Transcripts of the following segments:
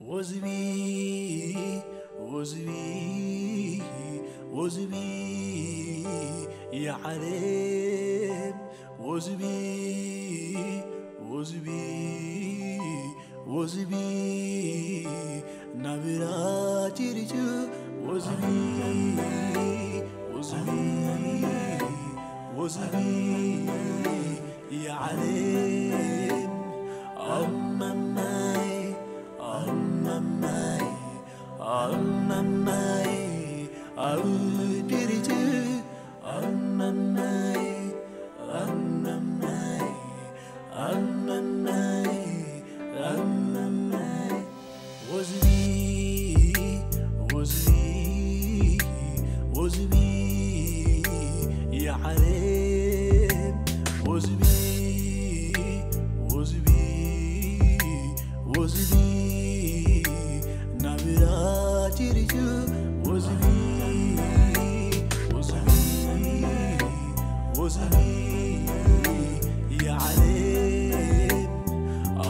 ወዝቢ ወዝቢ ወዝቢ የዓለም ወዝቢ ወዝቢ ወዝቢ ናብራ ቲሪቱ ወዝቢ ወዝቢ ወዝቢ የዓለም ኣመማይ ኣመማይ ኣመማይ ኣብ ቲሪቱ ኣመማይ ኣመማይ ኣመማይ ኣመማይ ወዝቢ ወዝቢ ወዝቢ የዓለም ወዝቢ ወዝቢ ወዝቢ ናብራ ቲሪቱ ወዝቢ ወዝቢ ወዝቢ የዓለም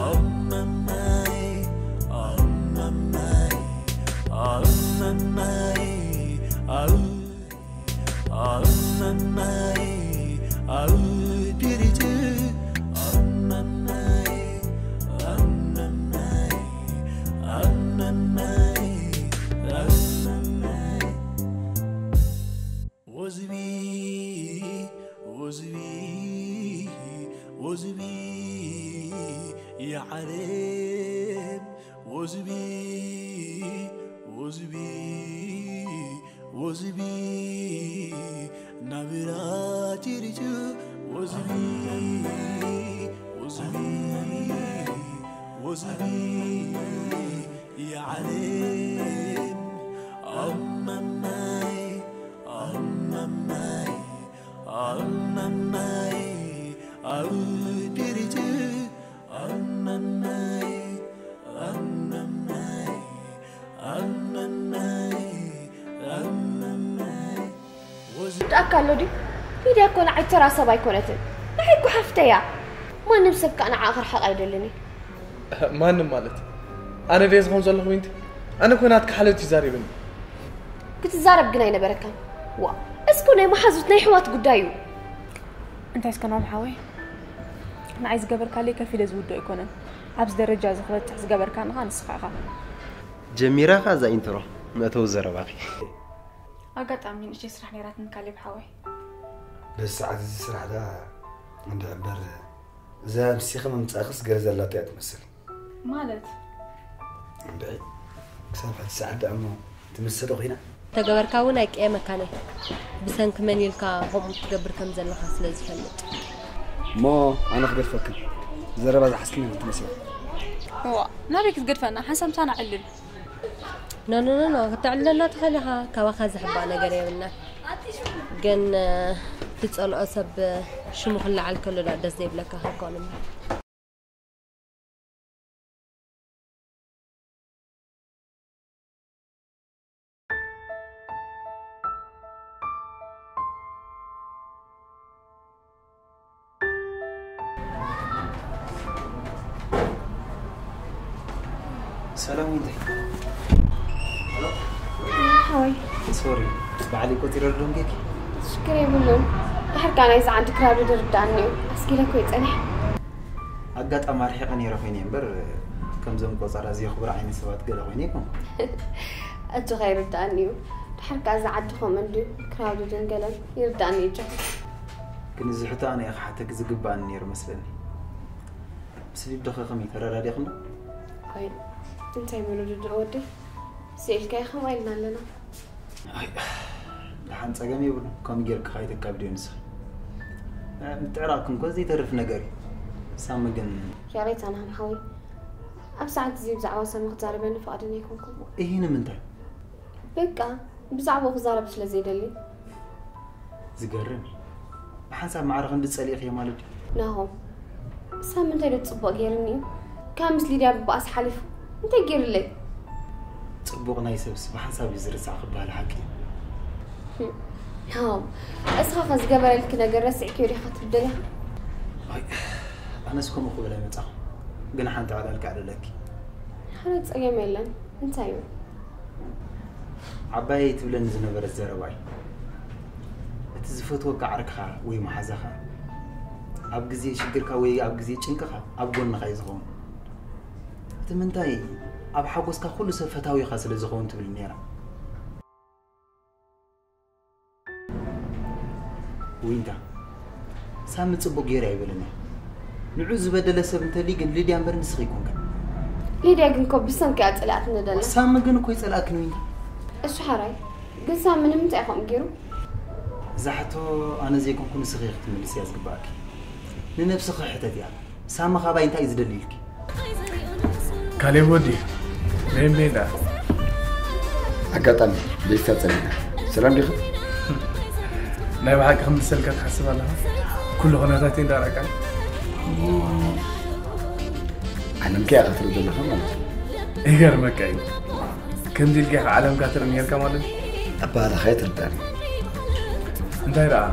ኣመማይ ኣመማይ ኣመማይ ኣው ኣመማይ ኣው ዲሪቱ ኣመማይ ኣመማይ ኣመማይ ኣመማይ ወዝቢ ወዝቢ ወዝቢ የዓለም ወዝቢ ወዝቢ ወዝቢ ናብራ ቲሪቱ ወዝቢ ወዝቢ ወዝቢ የዓለም ኣመማይ ኣመማይ ኣመማይ ኣው ዲሪቱ ኣመማይ ኣመማይ ኣመማይ ኣመማይ ወዝ ደኣካ ኣሎ ድዩ? ሊድያ እኮ ንዓይ ተራ ሰብ ኣይኮነትን። ንዓይ እኮ ሓፍተይ እያ። ማንም ሰብ ከኣ ንዓኣ ክርሕቕ ኣይደልን እዩ። ማንም ማለት? ኣነ ድየ ዝኾን ዘለኹ ዊንቲ? ኣነ እኮ ናትካ ሓለፍቲ ዛሪብኒ። ክትዛረብ ግን ኣይነበረካን። ዋ፣ እዚ እኮ ናይ መሓዙት ናይ ኣሕዋት ጉዳይ እዩ። እንታይ እስከ ናሆም ሓወይ፣ ንዓይ ዝገበርካለይ ከፊለ ዝውዶ ኣይኮነን። ኣብዚ ደረጃ እዚ ክበጽሕ ዝገበርካኒ ኸኣ ንስኻ ኢኻ። ጀሚራ ኸኣ እዛ ኢንትሮ መእተዊ ዘረባኺ። ኣጋጣሚ ንእሽተይ ስራሕ ነይራትኒ ካሌብ ሓወይ። በዚ ሰዓት እዚ ስራሕ ደኣ እንድዒ እምበር፣ እዛ ንስኺ ምምጻእኽስ ገለ ዘላቶ እያ ትመስል። ማለት? እንድዒ ክሳብ ሕጂ ሰዓት ደኣ እሞ ትምሰ ዶ ኮይና? ተገበርካ እውን ኣይቀየመካን እየ። ብሰንኪ መን ኢልካ ከምኡ ትገብር ከም ዘለኻ ስለ ዝፈልጥ። እሞ ኣነ ክገድፈክን? ዘረባ ዝሓዝክኒ ትመስል። እዋ፣ ናበይ ክትገድፈና? ሓንሳብ ምሳና ዕልል። ኖ፣ ኖ፣ ኖ፣ ኖ፣ ክተዕልለና ትኽእል ኢኻ። ካባኻ ዝሕባእ ነገር የብልናን። ግን፣ እ፣ ትጸልኦ ሰብ ሽሙ ክለዓል ከሎ ደኣ ደስ ዘይብለካ ክኸውን እምበር። ሰላም ዊንቲ። ሓወይ። ሶሪ፣ ባዕለይ ቆጺረ ዶ ደንጊየኪ? ሽግር የብሉን። ድሕር ከኣ ናይዚ ዓዲ ክራብ ድርዳእኒ እዩ። ኣስጊለ እኮ እየ ጸኒሐ። ኣጋጣሚ ኣርሒቐ ነይረ ኮይነ እምበር፣ ከምዞም ቆጸራ ዘየኽብሩ ዓይነት ሰባት ገለ ኮይነ ኣይኮንኩን። ኣጆኻ ይርዳእኒ እዩ። ድሓር ከኣ እዚ ዓዲ ከምኡ እንድዩ፣ ክራውድድን ገለን ይርዳእኒ እዩ ኣጆኻ። ግን እዚ ሕቶ ኣነ እየ ክሓተኪ ዝግባእኒ ነይሩ መስለኒ። ምስ ሊዱ ኸ ከመይ ተረዳዲእኽንዶ? ኣይ፣ እንታይ ምርድድኦ ወደይ? ስኢልካዮ ከምኣ ኢልና ኣለና። ኣይ፣ ደሓን ጸገም የብሉን። ከምኡ ጌርኪ ከይተካብድዮ ንስኺ። ምትዕራቕኪ እንኮ ዘይተርፍ ነገር እዩ። ሳሚ ግን ይቕሬታ ናሆም ሓወይ፣ ኣብ ሰዓት እዚ ብዛዕባ ሳሚ ክትዛረበኒ ፍቓደኛ ኣይኮንኩን። እሂ ንምንታይ? በቃ፣ ብዛዕባኡ ክዛረብ ስለ ዘይደሊ። ዝገርም እዩ። ብሓንሳብ ማዕረ ክንዲ ጸሊእኽዮ ማለት ድዩ? ናሆም፣ ሳሚ እንታይ ዶ ጽቡቕ ገይርኒ እዩ? ካብ ምስ ሊድያ ብባእሲ ሓሊፉ እንታይ ገይሩለይ? ጽቡቕ ናይ ሰብስ ብሓንሳብ እዩ ዝርሳዕ ክበሃል ሓቂ እዩ። ናሆም፣ እስኻ ከ ዝገበረልኪ ነገር ረሲዕክዮ ዲኻ ትብል ደሊኻ? ኣይ፣ ኣነስ ከምኡ ክብል ኣይመጻኹን። ግን ሓንቲ ዕላል ከዕልለኪ። ሓረ ጸገም የለን። እንታይ እዩ? ዓባየይ ትብለኒ ዝነበረት ዘረባ እዩ። እቲ ዝፈትወካ ዓርክኻ ወይ መሓዛኻ ኣብ ግዜ ሽግርካ ወይ ኣብ ግዜ ጭንቅኻ ኣብ ጎንኻ እዩ ዝኸውን። እቲ ምንታይ ኣብ ሓጎስካ ኩሉ ሰብ ፈታዊኻ ስለ ዝኸውን ትብል ነይራ። ዊንታ ሳሚ ጽቡቅ ገይሩ ኣይበለና። ንዑ ዝበደለ ሰብ እንተሊ ግን ሊድያ እምበር ንስኺ ይኮንካ። ሊድያ ግን እኮ ብሰንኪ እያ ጸላእትኒ ደላ። ሳሚ ግን እኮ ይጸላእክን ዊንታ። እሱ ሓራይ ግን ሳሚ ንምንታይ ከምኡ ገይሩ? እዛ ሕቶ ኣነ ዘይኮንኩ ንስኺ ክትምልስያ ዝግባኣኪ። ንነብስኺ ሕተትያ። ሳሚ ካባይ እንታይ እዩ ዝደሊ ኢልኪ? ካሌብ ወዲ ናይ እምበይ ደኣ ኣጋጣሚ ቤስታ ጸኒና ሰላም ዲኻ? ናይ ብሓቂ ክምልሰልካ ትሓስብ ኣለኻ? ኩሉ ኩነታተይ እንዳረኣካ ዓለም ከያ ክትርኢ ዘለኻ ማለት እዩ። ይገርመካ እዩ። ከምዚ ኢልካ ኢኻ ዓለምካ ትርኢ ነርካ ማለት እዩ። ኣባህላኻ ኣይትርዳእን። እንታይ ደኣ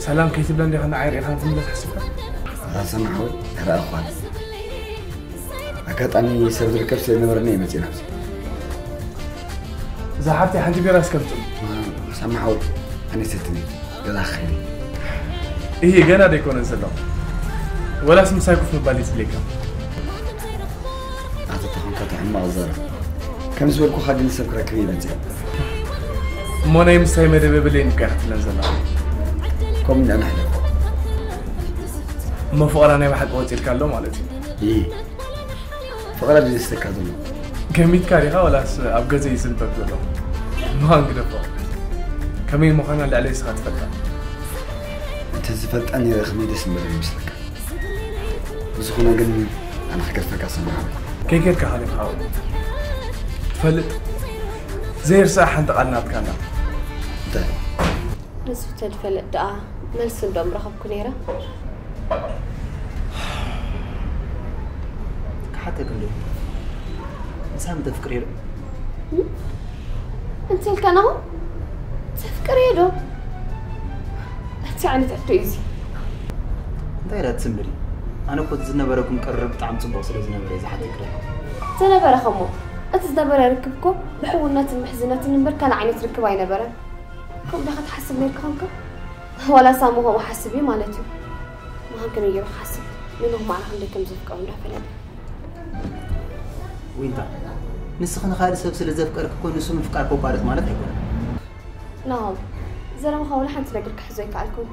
ሰላም ከይትብለ እንዲኻ ንዓይ ርኢኻ ክትምለስ ሓሲብካ? ኣሰማዕወይ ተረኣኳን ኣጋጣሚ ሰብ ዝርከብ ስለ ዝነበረና እዩ መፂእ ናብዚ። እዛ ሓብተይ ሓንቲ ቢራ እስከምፅእ። ሰማዕወይ ኣነ ሰትኒ ገዛ ክኸይድ እየ ገና ደይኮነን ዘለኹ። ወላስ ምሳይ ኮፍ ምባል ይፅልየካ? ኣቶ ተኾንካ ተሕማቕ ዘረብ ከም ዝበልኩኻ ግን ሰብ ክረክብ ይበፅእ እሞ ናይ ምሳይ መደብ የብለይን እኮ ክትብለን ዘለኻ። ከምኡ ኢና ንሕለፎ እሞ ፍቕራ ናይ ብሓቂ ወፂልካ ኣሎ ማለት እዩ። ይህ ፍቕራ ድዩ ዝስተካ ዘሎ? ገሚትካ ዲኻ ወላስ ኣብ ገዘ ይዝንበብ ዘሎ? ምዃን ግደፎ። ከመይ ምዃና ልዕለይ እስኻ ትፈልጣ። እንተዝፈልጣ ነይረ ከመይ ደስ ምበለ ይመስለካ። ብዝኾነ ግን ኣነ ክገድፈካ ሰማዕበ። ከይከድካ ሃሊኻ ትፈልጥ ዘይርስኣ ሓንቲ ቃል ናትካ ኣላ። እንታይ? ንሱ ተድፈለጥ ደኣ መልሲ እንዶ ምረኸብኩ ነይረ። ክሓተክ እንዶ ንሳ ምተፍቅር የለ እንተልካ ናኹ ተፍቅር የዶ እቲ ዓይነት ሕቶ እዩ እዚ እንታይ ዳ ትስምሪ ኣነ እኮ ዝነበረኩም ቅርርብ ብጣዕሚ ፅቡቅ ስለ ዝነበረ ዝሓተክ ዝነበረ ከሞ እቲ ዝነበረ ርክብ እኮ ብሕውነትን ምሕዝነትን እምበር ካልእ ዓይነት ርክብ ኣይነበረን ከምኡ ዳኻ ትሓስብ ነርካ ኾንካ ዋላ ሳሙ ከምኡ ሓስብ እዩ ማለት እዩ ምዃን ከመይ ገይሩ ክሓስብ ንኖህ ማዕረ ክንደይ ከም ዘፍቀሩ እንዳፈለጠ ዊንታ ንስኺ ንኻልእ ሰብ ስለ ዘፍቀርክ እኮ ንሱ ምፍቃር ከቋርጽ ማለት ኣይኮነን ናሆም ዘረባኻ ዋላ ሓንቲ ነገር ክሕዞ ኣይከኣልኩን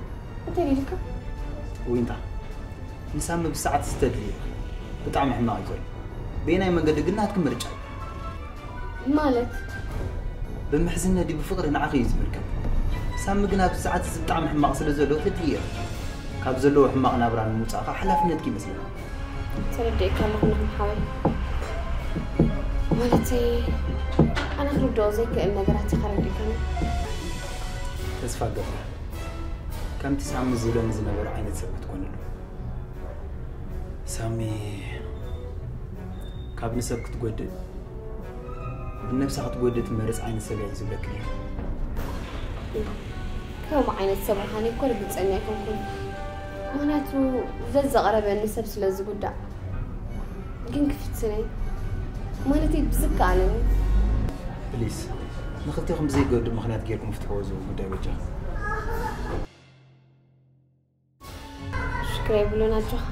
እንታይ ኢልካ ዊንታ ንሳሚ ብሰዓት ዝተድልየ ብጣዕሚ ሕማቕ እዩ ዘሎ በየናይ መንገዲ ግን ናትኪ ምርጫ እዩ ማለት ብምሕዝነት ድዩ ብፍቕሪ ንዓኺ እዩ ዝምልከት ሳሚ ግን ኣብዚ ሰዓት እዚ ብጣዕሚ ሕማቕ ስለ ዘሎ ተድልየ ካብ ዘለዎ ሕማቕ ናብራ ንምውፃእኻ ሓላፍነትኪ ይመስለኒ ተረዲእካ ኣለኹ ንኹም ሓወይ ማለተይ ኣነ ክርድኦ ዘይክእል ነገራት ኢኻ ረዲእካኒ ተስፋ ገብረ ከምቲ ሳሚ ዝብለኒ ዝነበረ ዓይነት ሰብ ክትኮንሉ ሳሚ ካብ ንሰብ ክትጎድእ ንነብሳ ክትጎድእ ትመርፅ ዓይነት ሰብ እያ ዝብለኪ ነይሩ ከምኡ ዓይነት ሰብ ምዃነይ እኮ ርግፀኛ ኣይኮንኩን ምኽንያቱ ዘዘቐረበኒ ሰብ ስለ ዝጉዳእ ግን ክፍትነይ ማለተይ ብዝከኣለኒ ፕሊስ ንኽልቴኹም ብዘይገድእ ምኽንያት ጌርኩም ፍትሕዎ ዝብል ጉዳይ በጃኹም ሽክር የብሉን ኣጆኻ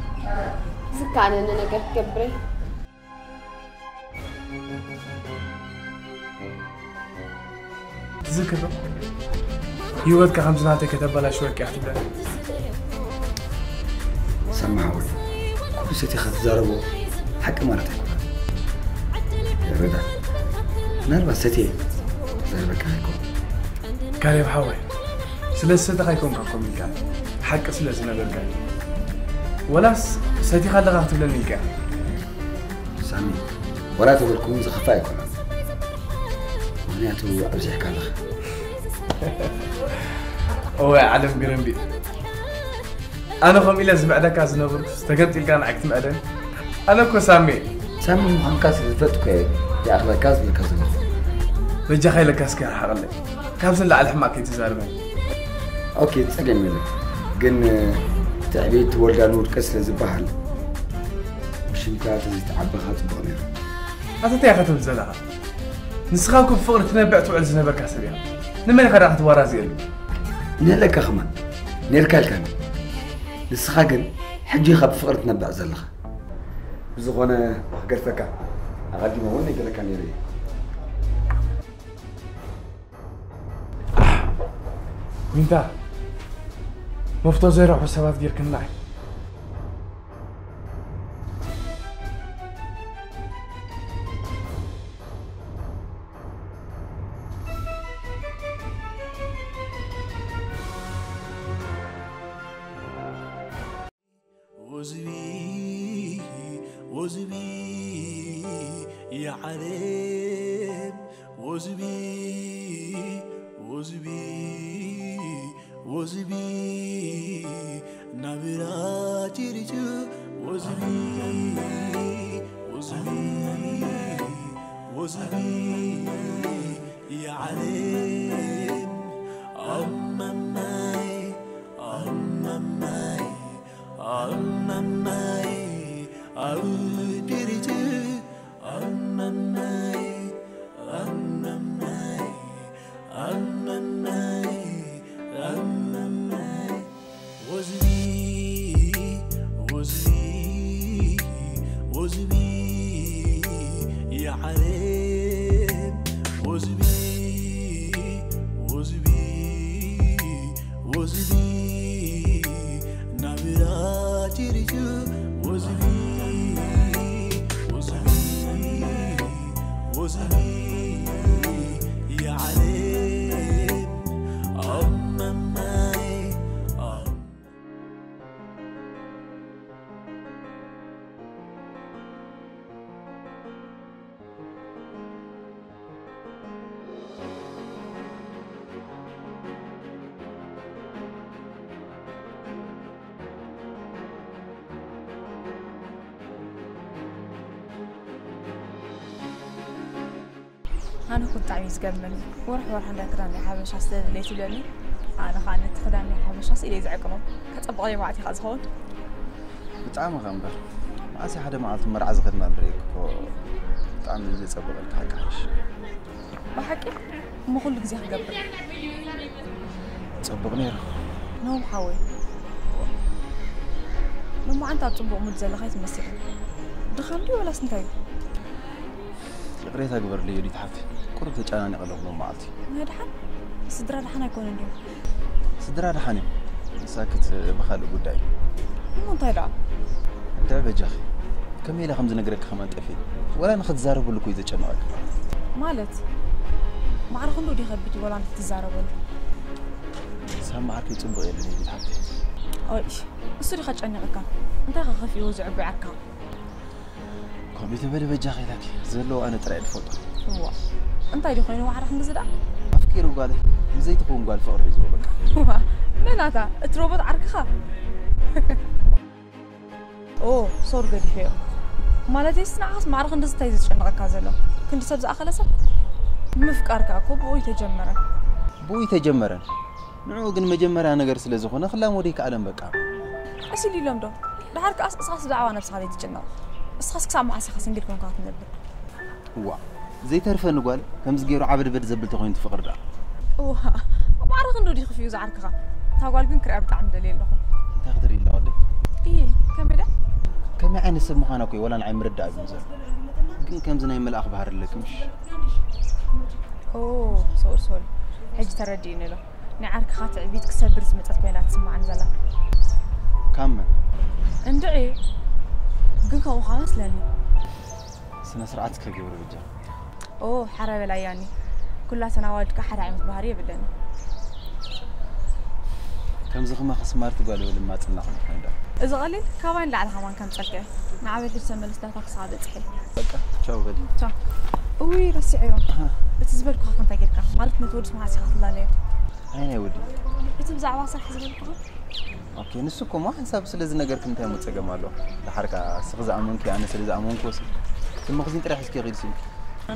ዝከኣለኒ ነገር ክገብር እየ ትዝክር ዶ? ህይወትካ ከምዚ ናተይ ከተበላሽወካ እያ ክትብለኒ ሰማዕ ወይ ኩሉ ሰቲኻ ትዛረቦ ሓቂ ማለት ኣይኮነን ይረዳ ምናልባት ሰትየ ዘርበካ ኣይኮን ካሌብ ሓወይ ስለ ዝሰተኻ ኣይኮንካ ኮም ኢልካ ሓቂ ስለ ዝነገርካ እዩ ወላስ ሰቲኻ ኣለኻ ክትብለኒ ኢልካ ሳሚ ወላ ተበልኩ እውን ዝኸፍእ ኣይኮነን ምኽንያቱ ኣብዚሕካ ኣለኻ እወ ዓለም ግርምቢጥ ኣነ ከም ኢለ ዝምዕደካ ዝነብርኩስ ተገምጢልካ ንዓይ ክትምዕደኒ ኣነ እኮ ሳሜ ሳሚ ምዃንካ ስለ ዝፈጥኩ እየ ይኣኽለካ ዝብለካ ዘለኹ በጃኻ ኢለካ እስኪ ርሓቐለይ ካብዚ ንላዕሊ ሕማቕ ከይትዛረበኒ ኦኬ ጸገም የለን ግን ትዕቢት ትወልዳ ንውድቀት ስለ ዝበሃል ብሽምካ ተዘይተዓበኻ ጽቡቕ ነይሩ ኣታ እንታይ ኢኻ ትብል ዘለኻ? ንስኻ እኮ ብፍቕሪ ትነብዕ ትውዕል ዝነበርካ ሰብ ኢኻ። ንመን ኢኻ ደኣ ክትወራዘየሉ? ንህለካ ከማን ነርካ ኢልካኒ። ንስኻ ግን ሕጂ ኢኻ ብፍቕሪ ትነብዕ ዘለኻ። ብዝኾነ ክገድፈካ ኣቐዲመ እውን ነጊረካ ነይረ እየ። ዊንታ፣ መፍቶ ዘይረብሑ ሰባት ጌርክና። وزبي، وزبي يا عالم، وزبي، وزبي، وزبي نبرة ترجو، وزبي، وزبي، وزبي يا عالم، أمامي، أمامي. Ananai, audiritu, ananai, ananai, ananai, ananai. Wozbi, wozbi, wozbi, ya alem, wozbi, wozbi. Wozbi, nabira tirju, wozbi, wozbi, wozbi, ya alem, amamai, am- ኣነ እኮ ብጣዕሚ እዩ ዝገርመኒ። ወርሒ ወርሒ እንዳ ክዳን ናይ ሓበሻ ስለ ዘድለየ ትብለኒ፣ ኣነ ኸዓ ነቲ ክዳን ናይ ሓበሻ ስኢለ እየ ዝዕቅኖ። ከጸብቕ መዓት እዩ ኸዓ ዝኸውን። ብጣዕሚ ኸ እምበር። መዓስ ሓደ መዓልቲ መርዓ ዝኸድና ንርእየኪ እኮ ብጣዕሚ እዩ ዘጸብቐልኪ ሓቂ ሓሽ። ብሓቂ እሞ ኩሉ ግዜ ክገብር። ጽቡቕ ነይሩ። ናሆም ሓወይ፣ ሎማዓንቲ ኣብ ጽቡቕ ሙድ ዘለኻ ኣይትመስልን። ድኻም ድዩ ወላስ እንታይ እዩ? ይቕሬታ ግበርለይ ዮዲት ሓፍቲ፣ ቁሩብ ተጨናኒቐ ኣለኹ ሎማዓንቲ። ናይ ደሓን? ስድራ ደሓን ኣይኮኑን ድዮም? ስድራ ደሓን እዮም። ንሳክት ብኻልእ ጉዳይ። እሞ እንታይ ደኣ? እንድዒ በጃኺ። ከመይ ኢለ ከም ዝነግረኪ ከማን ጠፊእኒ። ወላ ንኽትዛረበሉ እኮ እዩ ዘጨንቐካ። ማለት? ማዕረ ክንድኡ ድዩ ከቢድ ዋላ ንኽትዛረበሉ? ሳሚ ዓርከይ ጽቡቕ የለን ዮዲት ሓፍቲ። ኦይ፣ እሱ ድዩ ከጨንቐካ? እንታይ ከ ከፊእዎ ዝዕቢ ዓርካ? ከምኡ ተበሊ በጃኺ ኢላኪ፣ ዘለዎ ኣነ ጥራይ እየ ዝፈልጦ። እዋ፣ እንታይ ድዩ ኮይኑ ማዕረ ክንድዚ ደኣ? ኣፍቂሩ ጓለይ፣ ንዘይትኸውን ጓል ፍቕሪ ሒዝዎ በቃ። እዋ፣ መን ኣታ? እቲ ሮቦት ዓርክኻ? ኦ፣ ሶሪ ገዲፈዮ። ማለተይስ ንዓኻስ ማዕረ ክንድዚ እንታይ ዘጨንቐካ ዘሎ? ክንዲ ሰብ ዝኣኸለ ሰብ? ምፍቃር ከኣ እኮ ብኡ ኣይተጀመረን። ብኡ ኣይተጀመረን። ንዕኡ ግን መጀመርያ ነገር ስለ ዝኾነ ክላመዶ ኣይከኣለን በቃ። ቀስ ኢሉ ኢሎም ዶ? ደሓር ከኣስ እስኻስ ብዛዕባ ነብስኻ ዘይትጭነቕ። እስኻስ ክሳብ መዓስ ኢኻ ሲንግል ኮንካ ክትነብር? እዋ፣ ዘይተርፈኒ ጓል ከምዚ ገይሩ ዓበድበድ ዘብል ተኾይኑ ትፍቕሪ ደኣ። እዋ፣ ማዕረ ክንዱ ድዩ ክፍዩ ዝዓርክኻ? እታ ጓል ግን ክሪኣ ብጣዕሚ ደልየ ኣለኹ። እንታይ ክትርኢ ኢላ ወደይ? እየ፣ ከመይ ዳ? ከመይ ዓይነት ሰብ ምዃና እኮ እዩ ዋላ ንዓይ ምርዳእ እዩ ዘሎ። ግን ከምዚ ናይ መልኣኽ ባህሪ ኣለኪ ምሽ? ኦ፣ ሶሪ፣ ሶሪ። ሕጂ ተረዲእኒ ኣሎ። ናይ ዓርክኻ ትዕቢት ክሰብር ዝመጸት ኮይና ትስምዓኒ ዘላ። ካብ መን? እንድዒ፣ ግን ከምኡ ኸኣ መስለኒ። ስነ ስርዓት እስከ ግብሪ ብጃ። ኦ፣ ሓራ በል ኣያኒ። ኩላተን ኣዋልድ ከኣ ሓደ ዓይነት ባህሪ የብለንን። ከምዚ ከማኺ ስማርት ጓል ይበል ማጽና ከም ኮይንዳ። እዚ ቀሊል ካባይ ንላዕሊ ከማን ከምጸልካ እየ። ንዓበይ ሕጂ ተመለስ ዳታ ክሳብ በጽሐ። በቃ ቻው በል። ቻው። እውይ ረሲዐዮ። ኣሃ። እቲ ዝበልኩኻ ከ እንታይ ጌርካ? ማለት ነቲ ወድስ መዓስ ኢኻ ትላለዮ? ኣይ ናይ ወዲ። እቲ ብዛዕባ ስራሕ ዝበልኩኻ? ኦኬ፣ ንሱ እኮ እሞ ሓንሳብ ስለ ዝነገርኪ እንታይ እሞ ጸገም ኣለዎ? ደሓር ከኣ ንስኺ ዝኣመንኪ ኣነ ስለ ዝኣመንኩ ወሲ። እሞ ክዚን ጥራሕ እስኪ ኺድ ስልኪ።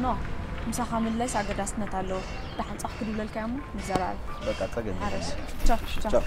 ኖ፣ ምሳኻ ምልላይስ ኣገዳስነት ኣለዎ። ደሓን ጻሕ ክድውለልካ እሞ ንዘራረብ። በቃ ጸገም የለን። ሓረሽ። ቻው፣ ቻው። ቻው።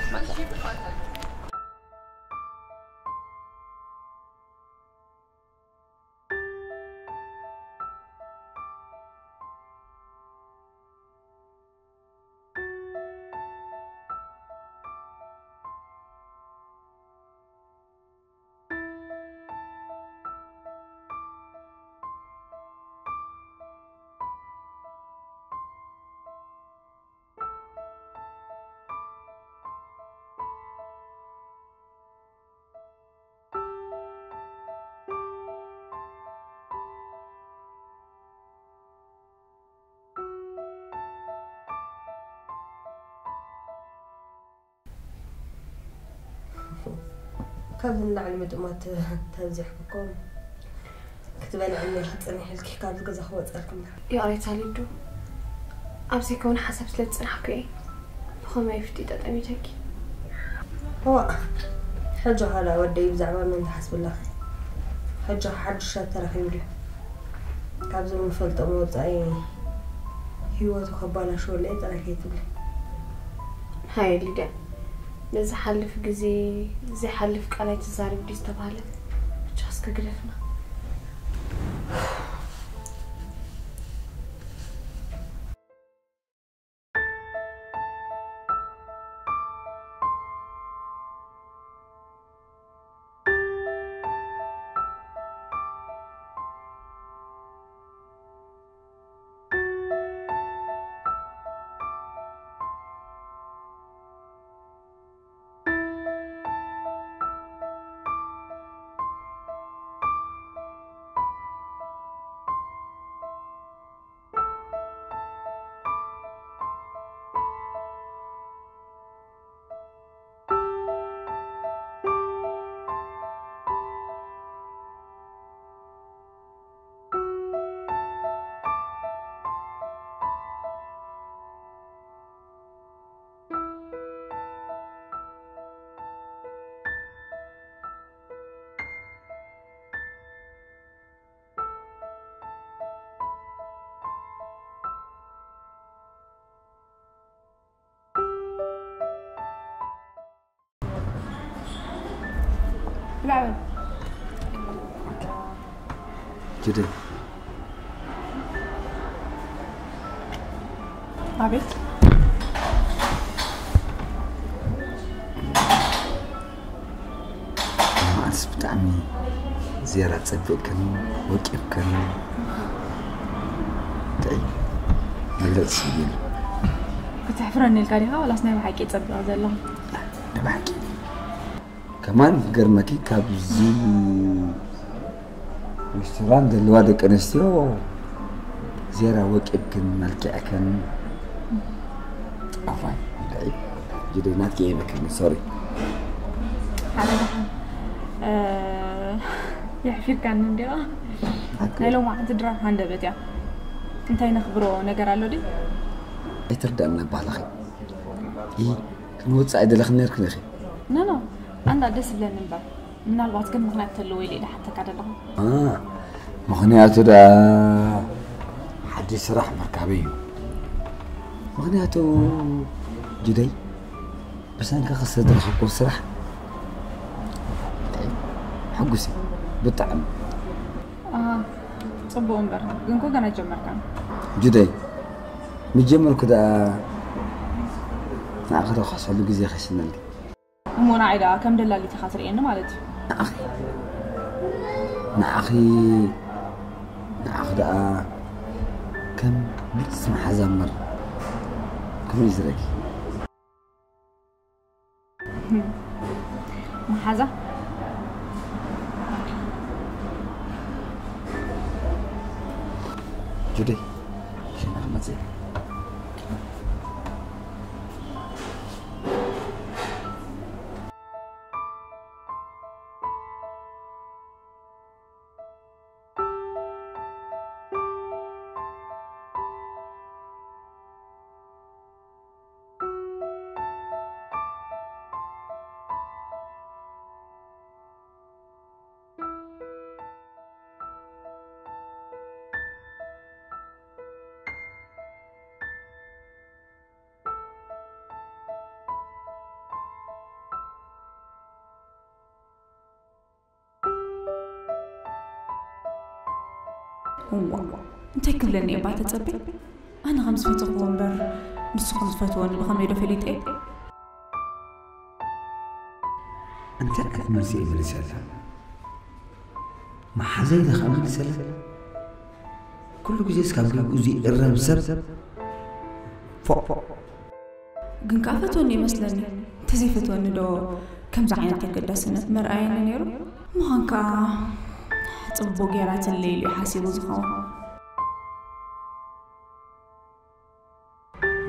ካብዚ ንላዕሊ ምጥማት ተብዚሕኩ እኮ ክትበልዕኒ ክትጽንሒ ኢልኪ ካብዚ ገዛ ክወጽኣልኩም። ይቕሬታ ሊዱ፣ ኣብ ዘይከውን ሓሳብ ስለ ዝጸናሕኩ እየ። ብኸመይ ፍቲ ጠጠሚተኪ? እዋ፣ ሕጂ ኻላ ወደይ ብዛዕባ መን ትሓስቢ ኣለኺ? ሕጂ ሓድሽ ሰብ ተረኺቡ ድዩ? ካብዞም ንፈልጦም ወጻኢ ህይወቱ ከባላሽወለይ ጥራይ ከይትብሊ። ሃየ ሊድያ፣ ንዝሓልፍ ግዜ ዘይሓልፍ ቃል ኣይትዛረብ ድዩ ዝተባህለ? ብቻ እስከ ግደፍና። ብላዕ በል። ጅደይ ኣቤት። መዓስ ብጣዕሚ ዝያዳ ጸቢቕክን ወቂብክን እንታይ መግለጺ ስኢነ። ከተሕፍረኒ ኢልካ ዲኻ ዋላስ ናይ ብሓቂ ጸቢቐ ዘለኹ? ንባሕቂ ከማን ክገርመኪ ካብዚ ሬስቶራንት ዘለዋ ደቂ ኣንስትዮ ዝያዳ ወቂብክን መልኪዕክን ኣፋይ እንታይ ጅደይ ናትኪ የበክኒ ሶሪ ሓደ ደሓን እ፣ የሕፊርካኒ እንዲኻ። ናይ ሎማዓንቲ ድራር ሃንደበት እያ። እንታይ ነኽብሮ ነገር ኣሎ ድዩ? ኣይትርዳእና ባህልኺ ይ ክንወፅእ ኣይደለኽን ነርክን ኢኺ ኖ ኖ ኣንዳ ደስ ይብለኒ እምበር ምናልባት ግን ምኽንያት ተለዎ ኢለ ኢለ ሓተካ ደለኹ ኣ፣ ምኽንያቱ ደኣ ሓድሽ ስራሕ ምርካበይ እዩ። ምኽንያቱ ጅደይ ብሰንኪ ክሰድረኸኮ ስራሕ ሕጉስ እዩ ብጣዕሚ። ኣሃ፣ ጽቡቕ እምበር ግን ኮ ገና ጀመርካን። ጅደይ ምጀመርኩ ደኣ ንዓኺ ዶ ክሕሰሉ ግዜ ከይስነልኪ። እሞ ንዓይ ደኣ ከም ደላሊት ኢኻ ትርእየኒ ማለት እዩ። ንዓኺ ንዓኺ ንዓኺ ደኣ ከም ብልጽቲ መሓዛ እምበር ከመይ ዝረኪ መሓዛ ጁደይ ሽና ክመጽእ እዋ እንታይ ክብለኒ እባ ተጸበ ኣነ ከም ዝፈተኽዎ እምበር ንሱ ከም ዝፈትወኒ ብኸመይ ዶ ፈሊጠ እንታይ ዓይነት መልሲ እዩ መልሰላ መሓዘይ ኢለ ከዓ መልሰላ ኩሉ ግዜ እስካብ ግብኡ ዘይእረም ሰብ ፎእ ግን ከዓ ፈትወኒ ይመስለኒ እንተዘይፈትወኒ ዶ ከምዚ ዓይነት ተገዳስነት መርኣየኒ ነይሩ ምዃን ከዓ ፅቡቅ ገይራ ትለይሉ እዩ ሓሲቡ ዝኸውን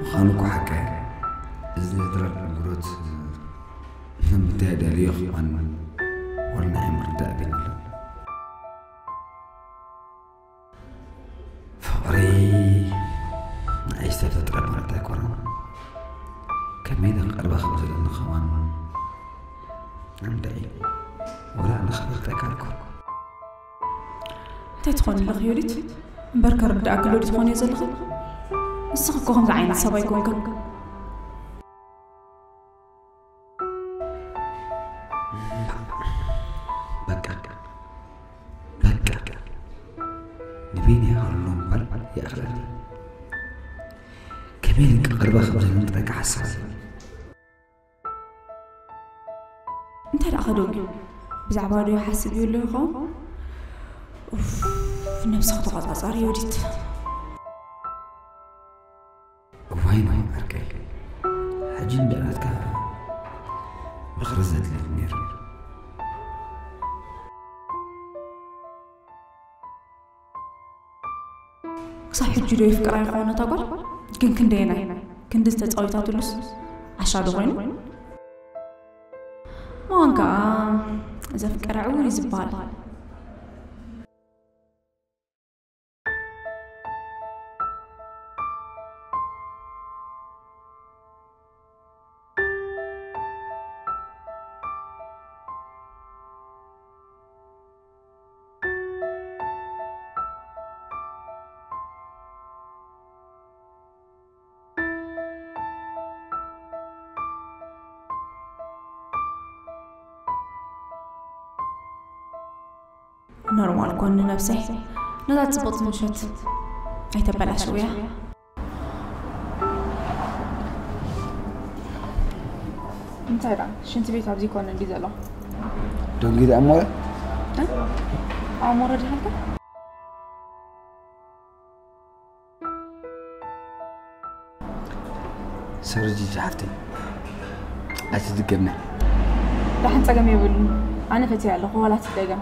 ምዃኑ እኮ ሓቀ እዚ ድረር ንብረት ንምንታይ ደልዮ ክኾን ናይ ምርዳእ ቤት ኣሎ። ፍቕሪ ንኣይ ዝተፈጥረ ማለት ኣይኮነን። ከመይ ኢለ ክቐርባ ከም ዘለኒ ከማን እንድዒ ወላ ንኽፈልጠካ ኣልኩ። እንታይ ትኾኒ ኣለኺ ዮዲት? እምበር ከርድኣኪ ዶ ትኾኒ ዘለኺ? ንስኺ እኮ ከምዚ ዓይነት ሰብ ኣይኮንክን። በቃ በቃ ንቤኒ ሃሎ ምባል ይኣኽለኒ። ከመይ ኢለ ክቐርባ ከም ዘለኒ ጥራይ ክሓስብ ኣለኒ። እንታይ ደኣ ከደጉ? ብዛዕባ ዶ ይሓስብ ይህሉ ይኸውን? ኡፍ፣ ነብስኺ ተቖጻጸሪ ዮዲት። እዋይ ናይ ዓርከይ፣ ሕጂ እንድዒ ናትካ ምኽሪ ዘድልየኒ ነይሩ። ክሳብ ሕጂ ዶ የፍቅራ ይኸውን ነታ ጓል? ግን ክንደየናይ ክንዲ ዝተጻወታትሉስ ዓሻ ዶ ኮይኑ? መዋን ከኣ ዘፍቀረ ዕውር እዩ ዝበሃል። ኖርማል ኮኒ ነብሰይ፣ ነዛ ጽብቕቲ ምሸት ኣይተበላሽውያ። እንታይ ደኣ ሽንቲ ቤት ኣብዚ ኮነ እንዲ ዘሎ? ደንጊ ደኣ እሞ እ? ኣሞረ ድሃልካ? ሰሪ ጂጂ ሓፍተይ፣ ኣይትድገምያ። ደሓን ጸገም የብሉን። ኣነ ፈትያ ኣለኹ፣ ዋላ ትደገም።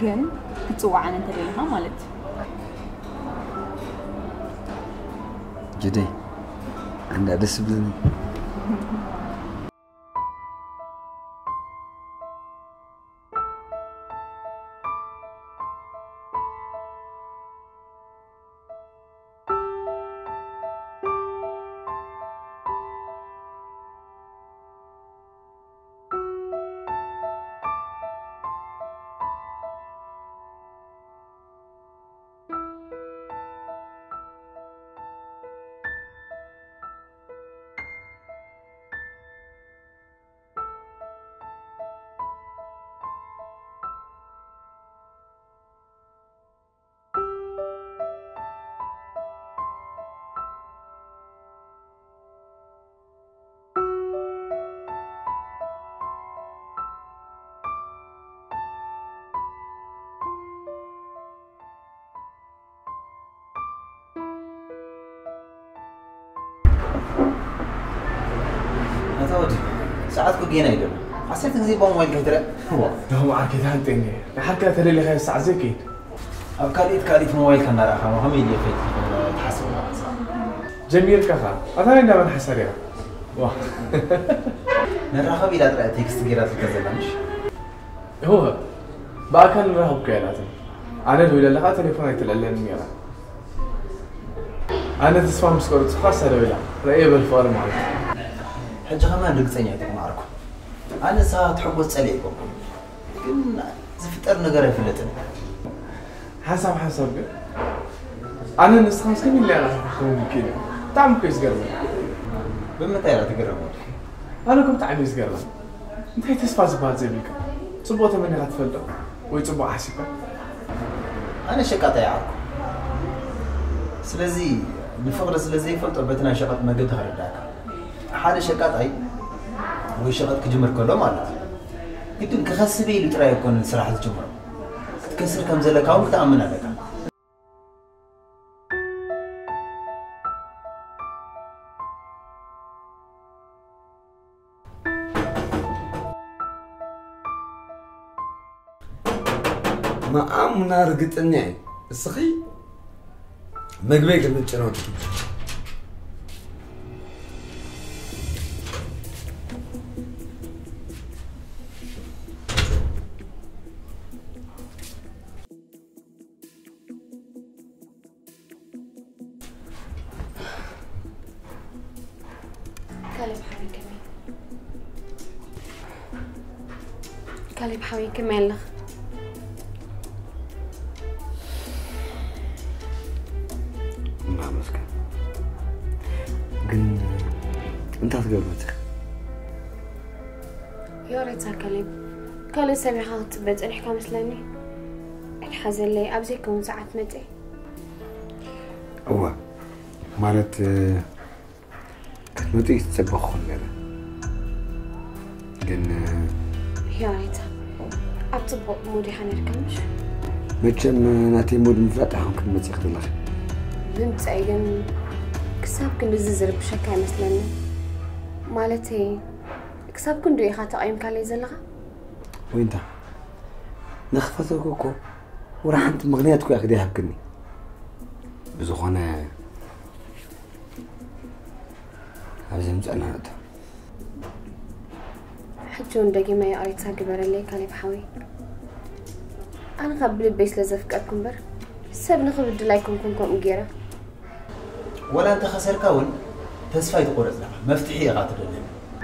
ግን ክትጽውዓኒ እንተደሊኻ ማለት እዩ። ጀደይ፣ ኣንዳ ደስ ብለኒ። ኣታ ወዲ፣ ሰዓት እኮ ጌና እዩ ዘሎ። ዓሰርተ ግዜ እባ ሞባይል ከይትረአ። ዋ፣ ደኹም ዓርከይ ተሃንጤኒ። ንሓድካ ተደሊኻዮ ሰዓት ዘይከይድ። ኣብ ካልኢት ካልኢት ሞባይልካ እናረኣኻ ከመይ ኢለ ከይድ ትሓስብ? ጀሚርካ ኸኣ። ኣታ ናይ እንዳመን ሓሳር ኢኻ? ዋ። ንራኸብ ኢላ ጥራይ ቴክስት ጌራትልካ ዘላ ምሽ? እወ፣ ብኣካል ንራኸብ እኮ ኢላትኒ። ኣነ ደዊለላ ኸኣ ቴሌፎን ኣይትልዕለንን ነይራ። ኣነ ተስፋ ምስ ቆረጽኩ ኸኣ እሳ ደዊላ፣ ረእየ በል ፍቕሪ ማለት እዩ። ሕጂ ኸማን ርግጸኛ ኣይትኹን ዓርኩ። ኣነ ንስኻ ክትሕጎስ ጸሊኤ ኣይኮንኩን። ግን ዝፍጠር ነገር ኣይፍለጥን። ሓንሳብ ሓንሳብ ግን ኣነ ንስኻስ ከመይ ኢልና ኢና ክንከውን ክኢልና? ብጣዕሚ እኮ እዩ ዝገርመኒ። ብምንታይ ኢኻ ትግረም ወዲ? ኣነ እኮ ብጣዕሚ እዩ ዝገርመኒ። እንታይ ተስፋ ዝበሃል ዘይብልካ? ጽቡቕ ተመኒኻ ትፈልጥ ዶ? ወይ ጽቡቕ ሓሲብካ? ኣነ ሸቃጣይ እየ ዓርኩ። ስለዚ ንፍቕሪ ስለ ዘይፈልጦ በቲ ናይ ሸቐጥ መገዲ ከረድኣካ። ሓደ ሸቃጣይ ወይ ሸቐጥ ክጅምር ከሎ ማለት እዩ። ግድን ክኸስብ ኢሉ ጥራይ ኣይኮነን ስራሕ ዝጅምሮ። ክትከስር ከም ዘለካ እውን ክትኣምን ኣለካ። መኣሙና ርግጠኛ እየ። እስኺ መግበይ ክምጭ ነው። ካሌብ ሓወይ ከመይ? ካሌብ ሓወይ ከመይ ኣለኻ? እናመስገን። ግን እንታይ ትገብር መፂኻ? ይቕሬታ ካሌብ፣ ካልእ ሰብ ኢኻ ክትፅበ ፀኒሕካ መስለኒ። ኣይትሓዘለይ፣ ኣብ ዘይከውን ሰዓት መፀ። እወ፣ ማለት ክትመፂ ዝተፀበኹ ነይረ። ግን ይቕሬታ፣ ኣብ ፅቡቕ ሙድ ኢኻ ነርካ ምሽ? መቸም ናተይ ሙድ ምፍላጥ ኢኹም ክትመፂ ክትለኺ። ምምፃይ ግን ክሳብ ክንድዚ ዝርብሸካ ኣይመስለንን። ማለተይ ክሳብ ክንዱ ኢኻ ተቐይምካለይ ዘለኻ? ወይንታ፣ ንኽፈተኩ እኮ ወላ ሓንቲ ምኽንያት እኮ እያ ክደይሃብክኒ። ብዝኾነ ኣብዚ ምፀና ንእቶ። ሕጂ እውን ደጊመ ይቕሬታ ግበረለይ ካሌብ ሓወይ። ኣነ ካብ ብልበይ ስለ ዘፍቀርኩ እምበር ሰብ ንኽብድል ኣይኮንኩን ከምኡ ገይረ። ወላ እንተኸሰርካ እውን ተስፋ ኣይትቆረፅ ኢኻ፣ መፍትሒ ኢኻ ትደሊ።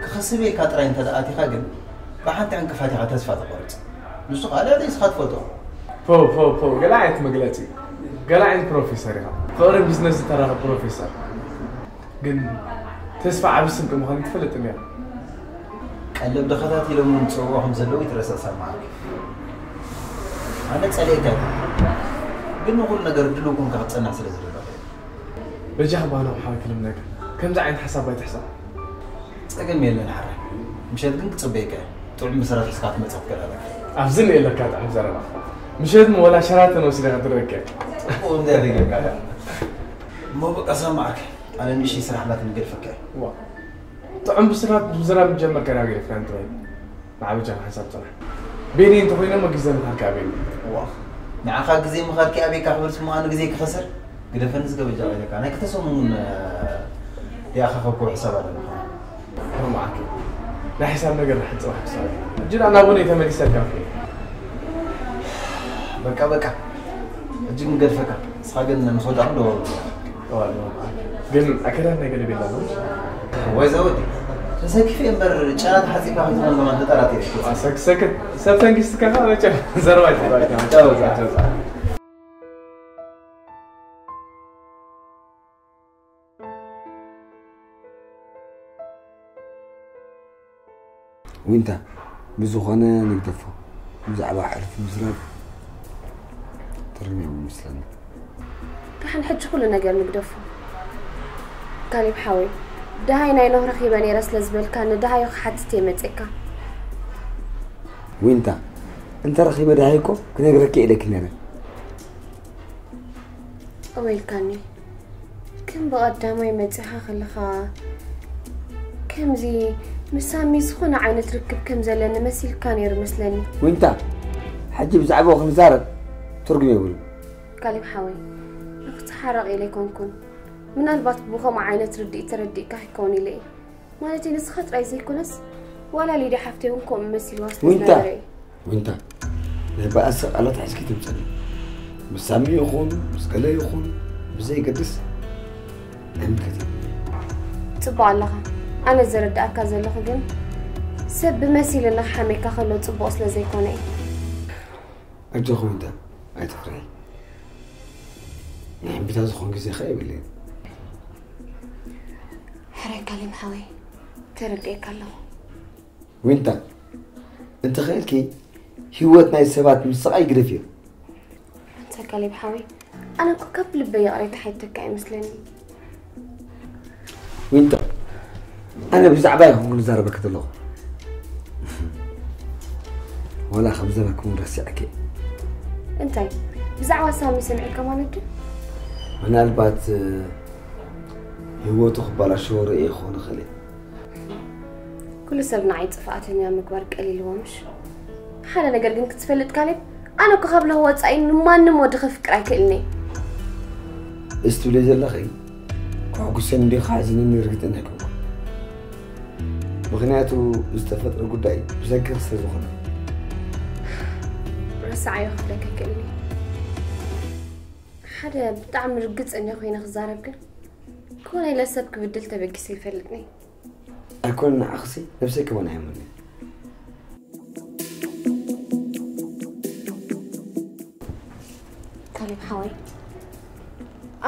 ክኸስብ ኢልካ ጥራይ እንተ ኣቲኻ ግን ብሓንቲ ዕንቅፋት ኢኻ ተስፋ ትቆርፅ። ንሱ ከዓ ልዕሊ እስኻ ትፈልጦ። ፖ ፖ ፖ ገለ ዓይነት መግለፂ፣ ገለ ዓይነት ፕሮፌሰር ኢኻ። ፍቕርን ቢዝነስ ዝተራኸብ ፕሮፌሰር። ግን ተስፋ ዓቢ ስንቂ ምዃኑ ትፈልጥ እንዲያ። ቀለብ ድኻታት ኢሎም እውን ዝፅውዑ ከም ዘለዉ ይትረሳዕ ሰማዕኪ። ኣነ ፀሊኤካ ኣይኮንኩን፣ ግን ንኹሉ ነገር ድሉው ኮንካ ክትፀንሕ ስለ ዝደለኹ እየ። በጃኻ ባህሎም ሓወይ ክልምነካ፣ ከምዚ ዓይነት ሓሳብ ኣይትሕሳብ። ፀገም የለን ሓራይ፣ ምሸት ግን ክፅበየካ እየ። ጥዑም ብስራት ሒዝካ ክትመፅእ ክትክእል ኣለካ። ኣብዚ እኒኤ ኣለካ ጥዑም ዘረባ። ምሸት ወላ ሸራተን ወሲደካ ትረከ። ፅቡቕ እንድያ ተገይርካ። እሞ በቃ ሰማዕኪ፣ ኣነ ንእሽተይ ስራሕ ኣላትኒ ገድፈካ እየ። ዋ፣ ጥዑም ብስራት ምዝራብ ምጀመርካ ናብ ገድፍካ እንትበይ። ንዓበጃኻ ሓንሳብ ጽናሕ። ቤኒ እንተኾይነ እሞ ግዜ ምኻድካ ኣበይ? ዋ፣ ንዓኻ ግዜ ምኻድኪ ኣበይካ ክብል ስሞ ኣነ ግዜ ክኸስር? ግደፈኒ ዝገበጃ ኢለካ። ናይ ክልተ ሰሙን ድኣ ከኸብኩ ሕሳብ ኣለና። ሮማዓኪ፣ ናይ ሕሳብ ነገር ንሓንቲ ጽባሕ ክሳብ። ሕጂ ደኣ ናቡነይ ተመሊሰልካ እኮ። በቃ በቃ። ሕጂ ግን ገድፈካ። ንስኻ ግን ምስ ወዳእኹም ደዋውሉ። ደዋውሉ። ግን ኣከዳድናይ ገለ ቤላ ኣሎ። ወይ ዘወዲ። ተሰኪፈ እምበር ጨና ተሓጺብካ ከም ዝኾነ ከማን ተጠራጢረ። ሰክሰክ ሰብ ተንኪስትካ ከ መቸም ዘረባ ይተባልካ። ቻው፣ ቻው፣ ቻው። ዊንታ፣ ብዝኾነ ንግደፎ። ብዛዕባ ሕልፊ ምዝራብ ትርጉም የብሉን ይመስለኒ። ደሓን ሕጂ ኩሉ ነገር ንግደፎ። ካሌብ ሓወይ፣ ደሃይ ናይ ኖህ ረኺበ ነይረ ስለ ዝበልካ ንደሃዩ ክሓትት እየ መፂእካ። ዊንታ፣ እንተረኺበ ደሃይ እኮ ክነግረኪ ኢለኪ ነይረ። እወ ኢልካኒ። ከም ብቐዳማይ መጺኻ ከለኻ ከምዚ ምስ ሳሚ ዝኾነ ዓይነት ርክብ ከም ዘለኒ መሲልካ ነይሩ መስለኒ። ዊንታ፣ ሕጂ ብዛዕባኡ ክንዛረብ ትርጉም የብሉን። ካሌብ ሓወይ፣ ንክትሓረቕ ኢለ ኣይኮንኩን። ምናልባት ብኸምኡ ዓይነት ርድኢት ተረዲእካ ክኸውን ኢለ እየ። ማለተይ ንስኻ ጥራይ ዘይኮነስ ዋላ ሊድያ ሓፍተይ እውን ከምኡ መሲልዋ ስለ ዊንታ! ዝነበረ እዩ። ዊንታ፣ ናይ በኣሲ ቃላት ሒዝኪ ትምጸኒ። ምስ ሳሚ ይኹን ምስ ገለ ይኹን ብዘይገድስ ኣይምልከተኒ። ጽቡቕ ኣለኻ። ኣነ ዝርድኣካ ዘለኹ ግን ሰብ ብመሲሉ እናሓመካ ከሎ ጽቡቕ ስለ ዘይኮነ እዩ። ኣጆኺ ዊንታ፣ ኣይትፍርሒ። ናይ እምቢታ ዝኾን ግዜ ኸኣ የብለይን። ሕራይ ካሌብ ሓወይ፣ ተረዲኤካ ኣለኹ። ዊንታ፣ እንተኽእልኪ ህይወት ናይ ሰባት ምስቓይ ግደፍዮ። ኣንታ ካሌብ ሓወይ፣ ኣነ እኮ ካብ ልበይ ይቕሬታ ሓቲተካ ኣይመስለኒ። ዊንታ፣ ኣነ ብዛዕባ ይኹን ክንዛረበኪ ዘለኹ ወላ ከም ዘረክሙ ረሲዐኪ። እንታይ ብዛዕባ ሳሚ ሰሚዕካ ማለት ድዩ? ምናልባት ህይወቱ ክባላሸዎ ርእየ ክኾን ይኽእል እየ። ኩሉ ሰብ ንዓይ ጥፍኣተኛ ምግባር ቀሊልዎ ምሽ? ሓደ ነገር ግን ክትፈልጥ ካሌብ፣ ኣነ እኮ ካብ ሎህ ወጻኢ ንማንም ወዲ ከፍቅር ኣይክእልን እየ። እዚ ትብለይ ዘለኺ ከሕጉሰኒ ድዩ ከሕዝነኒ ርግጸኛ ኣይኮንኩን። ምኽንያቱ ዝተፈጥረ ጉዳይ ብሰንክኺ ስለ ዝኾነ። ርሳዓዮ ክብለካ ኣይክእልን እየ። ሓደ ብጣዕሚ ርግጸኛ ኮይነ ክዛረብ ግን፣ ኮነ ኢለ ሰብ ክብድል ተበጊሰ ይፈልጥኒ። ኣይኮን ንዓኽሲ ነብሰይ ከማን ኣይመንን። ካሌብ ሓወይ፣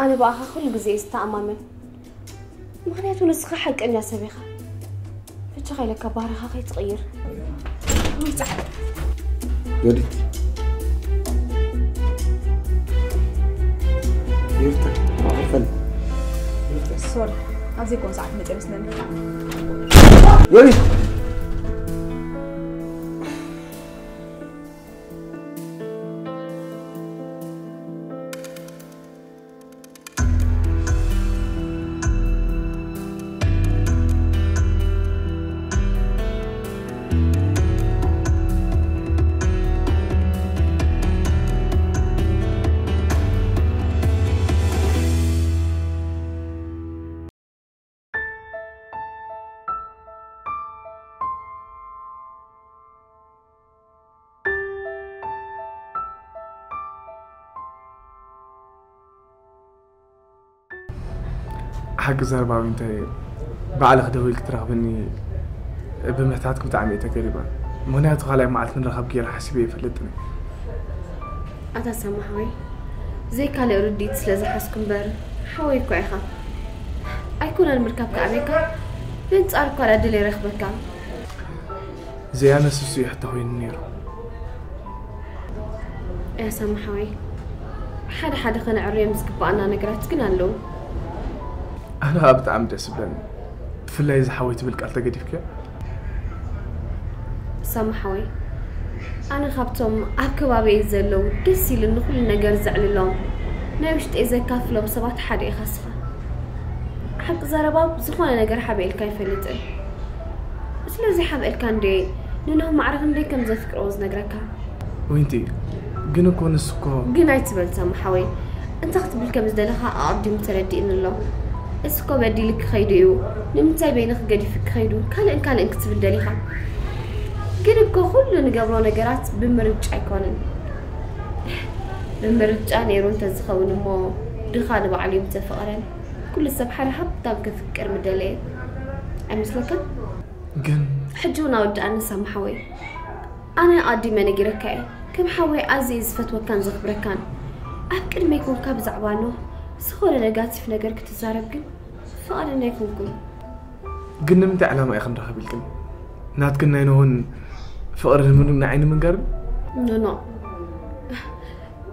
ኣነ ብኣኻ ኩሉ ግዜ እየ ዝተኣማመን። ምኽንያቱ ንስኻ ሓቀኛ ሰብ ኢኻ። ብቻ ከይለካ ባህርኻ ከይትቕይር። ዮዲት፣ ይርታ ማዕፈን። ሶሪ፣ ኣብ ዘይኮን ሰዓት መፅእ መስለኒ። ዮዲት። ሓቂ ዘረባዊ እንታይ ባዕልኺ ደዊልኪ ትረኽብኒ ብምሕታትኪ ብጣዕሚ እየ ተገሪመ። ምኽንያቱ ካልኣይ መዓልቲ ንራኸብ ገይረ ሓሲበ ኣይፈልጥን። ኣታ ሳማ ሓወይ፣ ዘይ ካልእ ርድኢት ስለ ዝሓዝኩ እምበር ሓወይ እኳ ኢኻ። ኣይኮነን ምርካብ ከኣበካ፣ ብንጻር እኳ ዕድል ይረኽበካ። ዘያነስ እሱ እዩ ሕቶ ኮይኑ ነይሩ። እያ ሳማ ሓወይ፣ ሓደ ሓደ ከነዕርዮም ዝግባኣና ነገራት ግን ኣለዉ። ኣነ ከዓ ብጣዕሚ ደስ ይብለኒ፣ ብፍላይ እዚ ሓወይ ትብል ቃል ተገዲፍክያ። ሳማ ሓወይ፣ ኣነ ካብቶም ኣብ ከባቢየ ዘለዉ ደስ ኢሉኒ ኩሉ ነገር ዘዕልሎም ናይ ውሽጠይ ዘካፍሎም ሰባት ሓደ ኢኻ እስኻ። ሓቂ ዘረባ ዝኾነ ነገር ሓቢኤልካ ኣይፈልጥን። ስለዚ ሓቢኤልካ እንዴ ንኖህ ማዕረ ክንደይ ከም ዘፍቅሮ ዝነግረካ። ዊንቲ፣ ግን እኮ ንሱ እኮ ግን ኣይትበል ሳማ ሓወይ፣ እንታይ ክትብል ከም ዝደለኻ ኣቐዲሙ ተረዲእኒ ኣሎ። እሱ እኮ በዲልክ ክኸይዱ እዩ፣ ንምንታይ በይንኺ ገዲፍክ ክኸይዱ ካልእን ካልእን ክትብል ደሊኻ። ግን እኮ ኩሉ ንገብሮ ነገራት ብምርጫ ኣይኮነን። ብምርጫ ነይሩ እንተዝኸውን እሞ ድኻ ንባዕሉ እዩ ምተፈቐረን። ኩሉ ሰብ ሓደ ሃብታም ከፍቅር ምደለየ ኣይመስለካን? ግን ሕጂ እውን ኣወዳእኒ ሳማ ሓወይ። ኣነ ኣቐዲመ ነጊረካ እየ፣ ከም ሓወይ ኣዝየ ዝፈትወካን ዘኽብረካን። ኣብ ቅድመይ ኮንካ ብዛዕባ ኖህ ዝኾነ ነጋቲፍ ነገር ክትዛረብ ግን ፍቓደኛ ኣይኮንኩን። ግን ንምንታይ ዕላማ ኢኺ ንራኸብ ኢልክን? ናትክን ናይ ኖህን ፍቕሪ ንምንዓይ ንምንጋርን? ኖኖ፣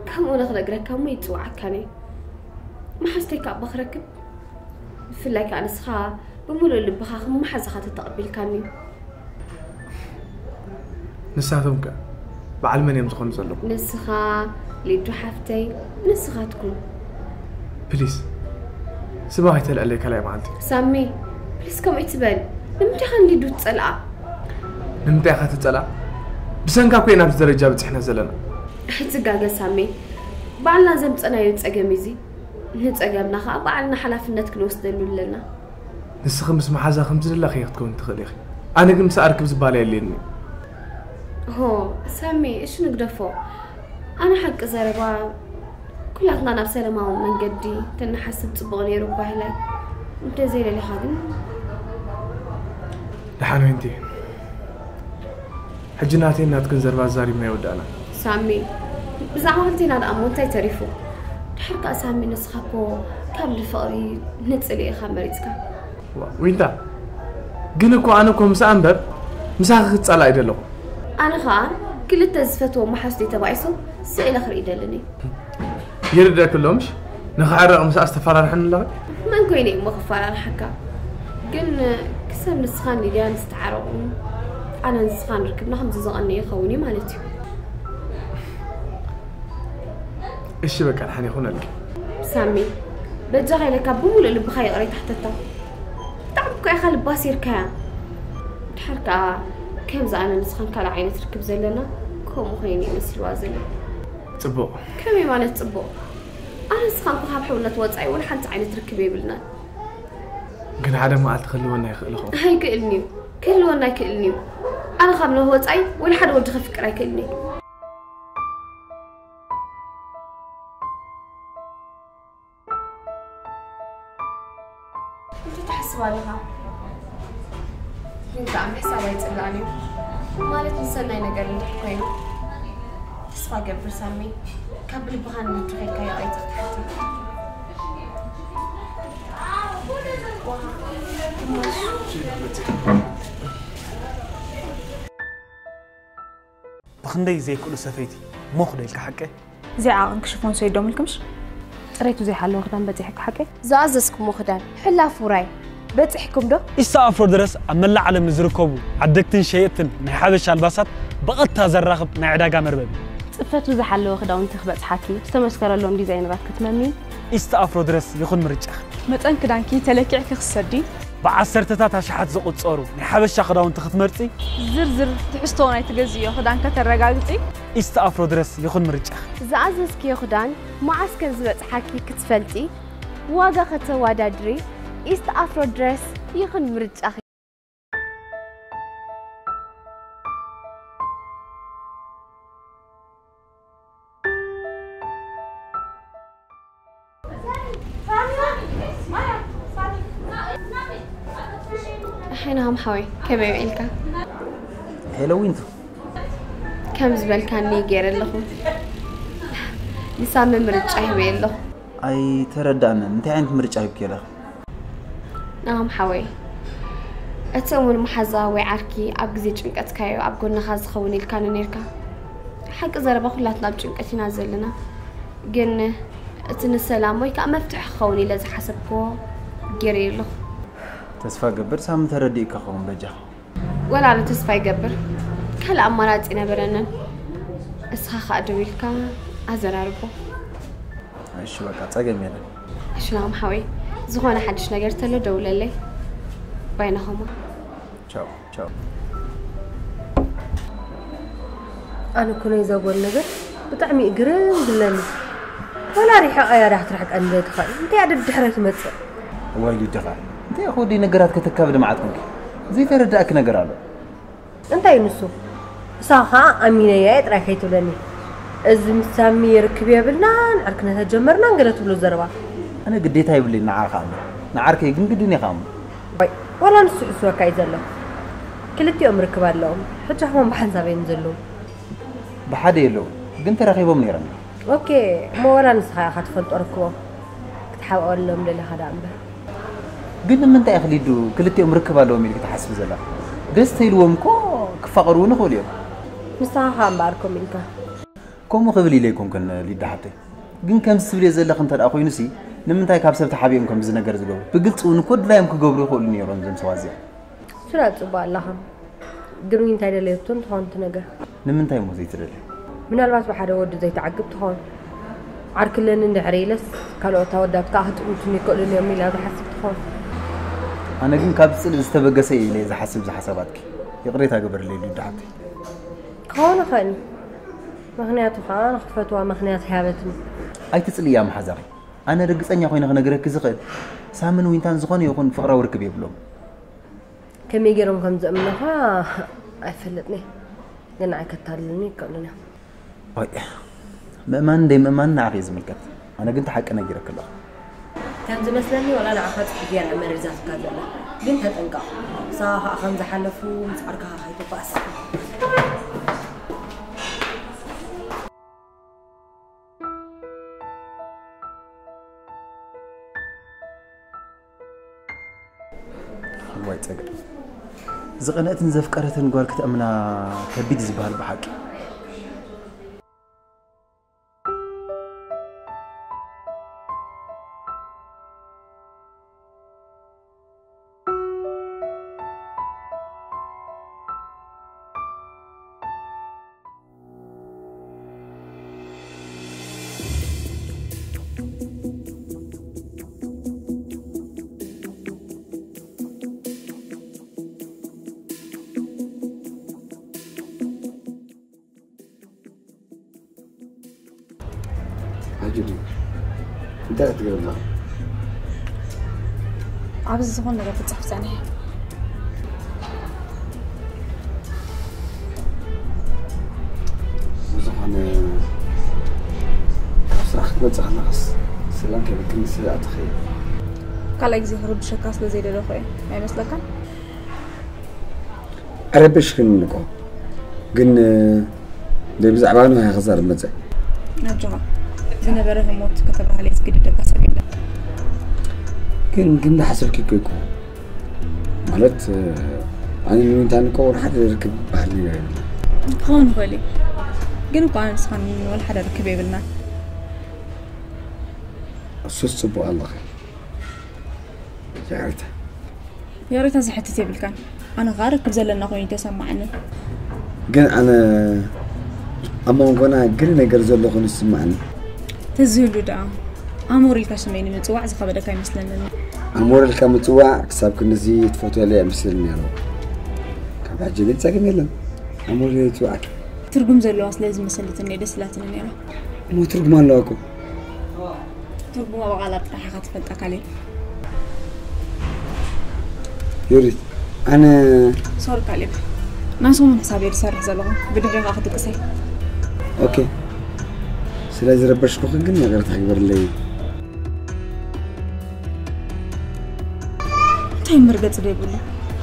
ከምኡ ንክነግረካ እሞ ይፅውዓካን እየ። መሓዝተይ ከዓ እባ ክረክብ፣ ብፍላይ ከዓ ንስኻ ብምሉእ ልብኻ ከም መሓዛኻ ተተቐቢልካኒ እዩ። ንሳቶም ከ በዓል መን እዮም ዝኾኑ ዘለዉ? ንስኻ፣ ሊዱ ሓፍተይ፣ ንስኻትኩም። ፕሊስ ስማ ከይተልዕለይ ካልኣይ መዓልቲ። ሳሚ፣ ፕሊስ ከምኡ ይትበል። ንምንታይ ኸ ንሊዱ ትጸልኣ? ንምንታይ ኢኻ ትጸልኣ? ብሰንካ እኮ ኢና ኣብዚ ደረጃ በጺሕና ዘለና። ኣይትጋገ ሳሚ፣ ባዕልና ዘምጸናዮ ጸገም እዩ እዚ። ንጸገምና ኸኣ ባዕልና ሓላፍነት ክንወስደሉ ኣለና። ንስኺ ምስ መሓዛ ከም ዝደለኺ ክትከውን ትኽእሊ ኢኺ። ኣነ ግን ምስ ኣርክብ ዝበሃል የድልየኒ። ሆ ሳሚ፣ እሺ ንግደፎ። ኣነ ሓቂ ዘረባ ኩላትና ናብ ሰላማዊ መንገዲ እንተንሓስብ ጽቡቕ ነይሩ እኳ ኢለ። እንተዘይደሊኻ ግን ደሓን ወይንቲ። ሕጂ ናተይን ናትክን ዘረባ ኣዛሪብና ይወዳእና። ሳሚ፣ ብዛዕባ ክልቴና ደኣ እሞ እንታይ ተሪፉ? ድሓር ከኣ ሳሚ፣ ንስኻ እኮ ካብ ንፍቕሪ ንጽልኢ ኢኻ መሪጽካ። ዋ፣ ዊንታ፣ ግን እኮ ኣነ እኮ ምስኣ እምበር ምሳኺ ክጻላእ ኣይደለኹ። ኣነ ኸኣ ክልተ ዝፈትዎም መሓዙተይ ተባኢሶም ስቕ ኢለ ክርኢ ይደልን እየ። ይርደኣኪ ኣሎ ምሽ? ንኽዕረቕ ምስኣ ዝተፈራርሐኒ ኣለኺ? መን ኮይነ እሞ ክፈራርሓካ? ግን ክሳብ ንስኻን ሊድያን ዝተዓረቑ፣ ኣነ ንስኻን ርክብና ከምዚ ዝቐንየ ይኸውን እዩ ማለት እዩ። እሺ በቃ፣ ደሓን ይኹነልኪ። ሳሚ፣ በጃኻ ኢለካ ብምሉእ ልብኻ ይቕሬታ ሕተታ። ብጣዕሚ እኮ ኢኻ ልባ ኣሲርካያ። ድሓር ከኣ ከምዚ ኣነ ንስኻን ካልእ ዓይነት ርክብ ዘለና ከምኡ ኮይኑ እዩ መሲልዋ ዘሎ። ጽቡቕ። ከመይ ማለት ጽቡቕ? ኣነ ንስኻን እኮ ካብ ሕውነት ወጻኢ ወላ ሓንቲ ዓይነት ርክብ የብልናን። ግን ሓደ መዓልቲ ክህልወና ይኽእል ይኸውን። ኣይክእልን እዩ። ክህልወና ኣይክእልን እዩ። ኣነ ካብ ኖህ ወጻኢ ወላ ሓደ ወዲ ከፍቅር ኣይክእልን እዩ። እንታይ ትሓስብ ኣለኻ? ግን ከዓ ምሕሳብ ኣይፅላእን እዩ። ማለት ንሰናይ ነገር እንድሕር ኮይኑ። ተስፋ ገብር ሳሚ፣ ካብ ልብኻ ንድሕር ኢልካዮ ኣይትኽትሓቲ። ብኽንደይ ዘይክእሉ ሰፈይቲ ሞኽ ዶ ኢልካ ሓቀ? እዚኣ ዓቕን ክሽፎን ሰይዶም ኢልክምሽ? ጥሬቱ ዘይሓለወ ክዳን በጺሕካ ሓቀ? ዝኣዘዝኩሞ ክዳን ሕላፍ ውራይ በጺሕኩም ዶ? ኢስታ ኣፍሮ ድረስ ኣብ መላእ ዓለም ንዝርከቡ ዓደግትን ሸየጥትን ናይ ሓበሻ ኣልባሳት ብቐጥታ ዘራኽብ ናይ ዕዳጋ መርበብ እዩ። ጽፈቱ ዝሓለወ ክዳውንቲ ክበጽሓኪ ዝተመስከረሎም ዲዛይነራት ክትመሚ። ኢስታ ኣፍሮ ድረስ ይኹን ምርጫ። መጠን ክዳንኪ ተለኪዕኪ ክትሰዲ። ብዓሰርተታት ኣሽሓት ዝቑጸሩ ናይ ሓበሻ ክዳውንቲ ክትመርጺ። ዝርዝር ትሕዝቶ ናይ ትገዝእዮ ክዳን ከተረጋግጺ። ኢስት ኣፍሮ ድረስ ይኹን ምርጫ። ዝኣዘዝክዮ ክዳን መዓስ ከም ዝበጽሓኪ ክትፈልጢ፣ ዋጋ ከተወዳድሪ፣ ኢስት ኣፍሮ ድረስ ይኹን ምርጫኺ። ሓይናም ሓወይ፣ ከመይ ውዒልካ? ሄሎ ዊንቱ። ከም ዝበልካኒ ገይረ ኣለኹ። ንሳሚ ምርጫ ሂበ ኣለኹ። ኣይተረዳእንን። እንታይ ዓይነት ምርጫ ሂብኪ ኣለኺ? ናም ሓወይ፣ እቲ እሙን መሓዛ ወይ ዓርኪ ኣብ ግዜ ጭንቀትካዮ ኣብ ጎንኻ ዝኸውን ኢልካኒ ነይርካ። ሓቂ ዘረባ ኩላትና ኣብ ጭንቀት ኢና ዘለና። ግን እቲ ንሰላም ወይ ከዓ መፍትሒ ክኸውን ኢለ ዝሓሰብክዎ ገይረዮ ኣለኹ። ተስፋ ገብር ሳሚ ተረዲእካ ክኸውን በጃ። ወላ ኣነ ተስፋ ይገብር። ካልእ ኣማራጺ ነበረንን። እስኻ ኸኣ ደው ኢልካ ኣዘራርቦ። እሺ በቃ ጸገም የለን። እሺ ናም ሓወይ፣ ዝኾነ ሓድሽ ነገር ተሎ ደውለለይ። ባይና ኸማ። ቻው ቻው። ኣነ እኮ ናይ እዛ ጓል ነገር ብጣዕሚ እዩ ግርም ዝብለኒ። ወላ ሪሕቓያ ዳኣ ክትርሕቀኒ ዘይትኽእል። እንታይ እያ ደድሕረይ ትመጽእ? እዋይ ሊድኻ፣ እንታይ ኢኹ ወደይ ነገራት ከተካብዲ መዓት ኮንኪ? ዘይተረዳእኪ ነገር ኣሎ። እንታይ እዩ ንሱ? እሳ ኸኣ ኣሚነያ እየ ጥራይ ከይትብለኒ። እዚ ምስ ሳሚ ርክብ የብልናን፣ ዕርክነት ኣጀመርናን ገለ ትብሎ ዘረባ። ኣነ ግዴታ የብለይን ንዓኻ እምበር፣ ንዓርከይ ግን ግድን እየ ከኣ እሞ። ዋይ፣ ዋላ ንሱ ይሕስወካ እዩ ዘሎ። ክልቲኦም ርክብ ኣለዎም። ሕጂ ከማን ብሓንሳብ እዮም ዘለዉ። ብሓደ የለዉ፣ ግን ተራኺቦም ነይሮም። ኦኬ፣ እሞ ዋላ ንስኻ ኢኻ ትፈልጦ ርክቦም። ክትሓብኣሎም ደሊኻ ደኣ እምበር። ግን ንምንታይ ኢኺ ሊዱ ክልቲኦም ርክብ ኣለዎም ኢልኪ ትሓስቢ ዘላ? ደስ ተይልዎም እኮ ክፋቐሩ እውን ይኽእሉ እዮም። ንስኻ ኸኣ እምበኣር ከምኡ ኢልካ። ከምኡ ክብል ኢለ ኣይኮንኩን ሊዳ ሓብተይ። ግን ከምዚ ትብልዮ ዘለኺ እንተ ደኣ ኮይኑሲ፣ ንምንታይ ካብ ሰብ ተሓቢኦም ከምዚ ነገር ዝገብሩ? ብግልጺ እውን እኮ ድላዮም ክገብሩ ይኽእሉ ነይሮም እዞም ሰባት እዚኦም። እሱ ደኣ ጽቡቕ ኣለኻ። ግን እንታይ ደለየቶ እንትኾን እቲ ነገር? ንምንታይ እሞ ዘይትደሊ? ምናልባት ብሓደ ወዲ ዘይትዓግብ ትኾን። ዓርኪ ኣለኒ እንድሕር ኢለስ፣ ካልኦት ኣወዳት ከኣ ክጥምቱኒ ይኽእሉ እዮም ኢላ ዝሓስብ ትኾን። ኣነ ግን ካብ ጽልኢ ዝተበገሰ እየ ኢለ እየ ዝሓስብ እዚ ሓሳባትኪ። ይቕሬታ ግበርለይ ሊዱ ሓብተይ። ክኸውን ይኽእል እዩ። ምኽንያቱ ከኣ ንኽትፈትዋ ምኽንያት ሃበትኒ። ኣይትጽልእያ መሓዛኺ። ኣነ ርግጸኛ ኮይነ ክነግረኪ ዝኽእል፣ ሳምን ዊንታን ዝኾነ ይኹን ፍቕራዊ ርክብ የብሎም። ከመይ ገይሮም ከም ዘእምኑኻ ኣይፈልጥን እየ። ግን ንዓይ ከታልሉኒ ይከእሉን እዮም። ኣይ፣ ምእማንን ደይምእማንን ንዓኺ እዩ ዝምልከት። ኣነ ግን እቲ ሓቂ ነጊረኪ ኣለኹ። ከም ዝመስለኒ ዋላ ንዓኻ ጽቡቕ ገይራ መሪዛትካ ዘላ። ግን ተጠንቀቕ። ንስኻ ከኣ ከም ዝሓለፉ ምስ ዓርክኻ ከይትባእስ። እዋይ ጸገም። ዝቐንአትን ዘፍቀረትን ጓል ክትእምና ከቢድ እዩ ዝበሃል ብሓቂ። ኣጆኺ። እንታይ ክትገብሪ ኣለኺ? ኣብዚ ዝኾነ ነገር ክጽሕፍ ጸኒሐ። ብዝኾነ፣ ካብ ስራሕ ክትመጽእ ከለኻስ ሰላም ከይበልክኒ ስለ ኣተኺ። ካልኣይ ግዜ ክርብሸካ ስለ ዘይደለኹ እየ። ኣይመስለካን? ኣረበሽክን እኮ ግን ብዛዕባ ንባይ ክዛረብ መፀ ኣጆኻ ዝነበረ ህሞት ከተባህለ ዝግድደካ ሰብ የለን። ግን ግን ዝሓሰብኪ እኮ ይኮ ማለት ኣነ ንምንታይ ንኮ ወላ ሓደ ርክብ ባህል ነገር የለን። ክኸውን ይኽእል እዩ፣ ግን እኳ ኣነ ንስኻን ወላ ሓደ ርክብ የብልና። እሱስ ፅቡቅ ኣለኸ ይቅርታ። ይቕሬታ ዝሕትት የብልካን። ኣነ ኸዓ ርክብ ዘለና ኮይኑ ተሰማዓኒ። ግን ኣነ ኣብ መንጎና ግን ነገር ዘሎ ኮይኑ ዝስማዓኒ። ተዝህሉ ደኣ ኣሞር ኢልካ ሽመይ ንምፅዋዕ ዝኸበደካ ኣይመስለንን። ኣሞር ኢልካ ምፅዋዕ ክሳብ ክንድዚ ትፈትወለይ ኣይመስልን ነይሩ። ካብ ሕጂ ግን ፀገም የለን። ኣሞር ኢለ ይፅዋዕኪ። ትርጉም ዘለዋ ስለ ዝመሰለትኒ ደስ ኢላትኒ ነይራ። እሞ ትርጉም ኣለዋ እኮ። ትርጉማ ብቓላት ጥራሕ ኢኻ ትፈልጣ ካሌብ። ዮዲት ኣነ ሶሪ ካሌብ፣ ናይ ሰሙን ሕሳብ እየ ዝሰርሕ ዘለኹ። ብድሕሪኻ ክትቅሰይ። ኦኬ ስለ ዝረበሽኩኽን ግን ይቕርታ ግበርለይ። እንታይ መርገፂ ዘይብሉ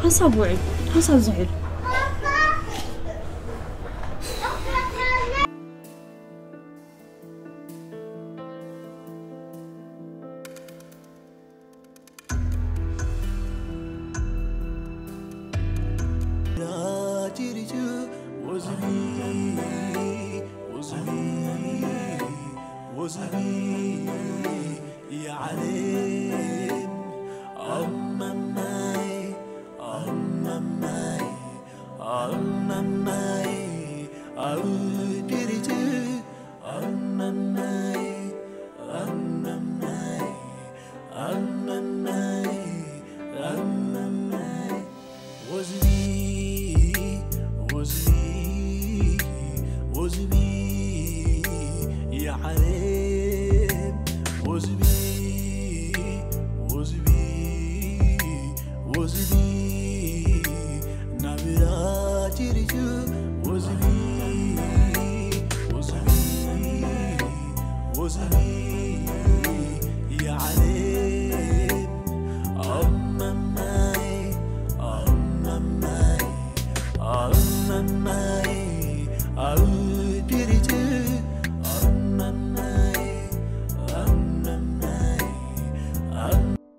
ሓሳብ ውዕል ሓሳብ ዝሕል። يا جرجو وزبي وزبي وزبي يا عليم. أمامي أمامي أمامي أو